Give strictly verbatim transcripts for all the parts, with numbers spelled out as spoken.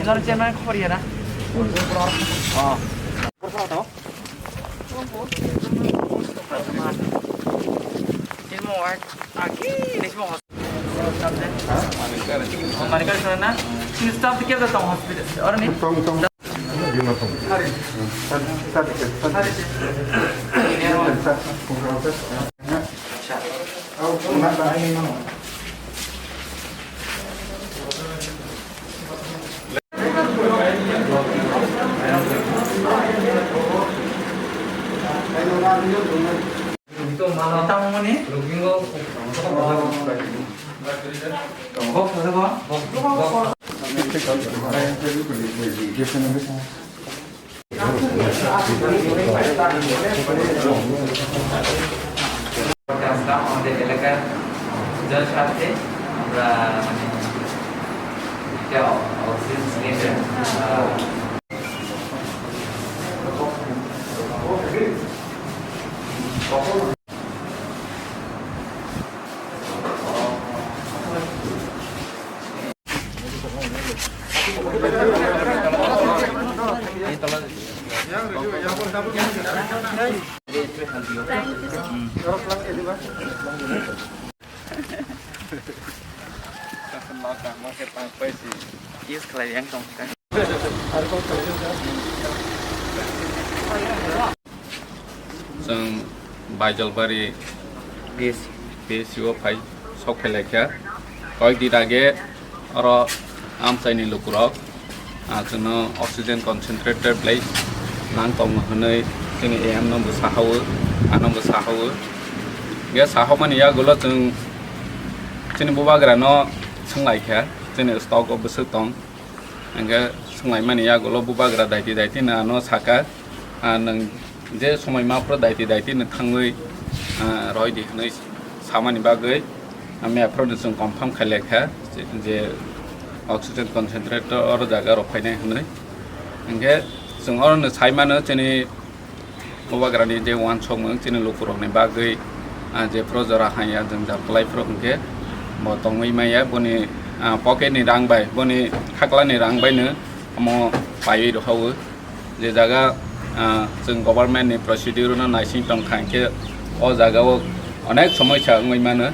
Aro chairman khobor ya na? Oh. Timo wai aki ni timo hospital. Mani kar sana na? Sini staff dikhe da tong hospital. Aro ni? Tong, tong. Hari. Hari. Acha. Tamoni? আজকে আমাদের এলাকার জজ সাথে আমরা মানে একটা oxygen cylinder, ah, Use khlai yang tong kha. Chwng Baijalbari P S C. P S C o phai sok phai lai kha. Koyek din age oro amchaini lukurok, ah, chwngno oxygen concentrator belai nang tongo hwnwi chini A M no bo saha-o, ano bo saha-o. Hwnkhe saha mani yagulo chwng chini bubagrano swng lai kha, chini stock o bwswk tong. Hwnkhe swng lai mani yagulo bubagra daiti daiti no ano saka, ah, nwng je somoi ma phuru daiti daiti no thangwi, ah, roi di hwnwi samani bagwi, ah, mia phuru no chwng confirm khai lai kha je, je oxygen concentrator oro jaga rok phainai hwnwi. Hwnkhe chwng oro no sai mano chini bubagrani je uansukmung chini lukurokni bagwi, ah, je phuru jora hanya jwngjal kwlai phuru hwnkhe bo tongwi maya boni, ah, pocket ni rang bai, boni khaklani rang bai no omo paiwi rohao. Je jaga, ah, chwng government ni procedure no naising tong kha, hwnkhe o jaga o onek somosya wngwi mano,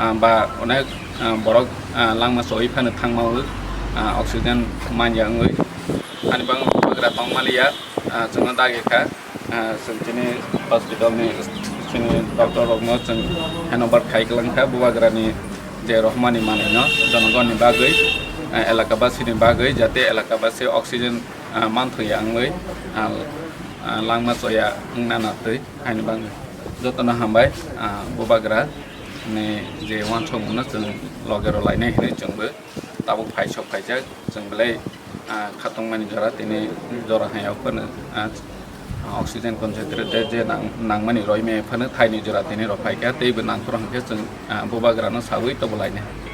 ah, ba onek, ah, borok, ah, langma choi phano thangma o, ah, oxygen manya wngwi ani bangwi bubagra tong maliya, ah, chwngno dagi kha, ah, chwng chini hospital ni chini doctor rokno chwng handover khai kwlang kha bubagrani je rohmani manwino jonogonni bagwi, ah, elakabasini bagwi jate elakabasi oxygen ah, manthokya wngwi, ah, ah, langma choya wngna natwi haini bagwi jotono hambai, ah, bubagra ni je uansukmungno chwng loge rw lainai hinwi chwngbo tabuk phai sok phaijak chwng belai, ah, khatungmani jora tini jora hai phano, ah, oxygen concentrator je nang-, nangmani roimaya phano thaini jora tini rw phaikha teibo nangphuru hwnkhe chwng, ah, bubagrano sawi tobo lainai.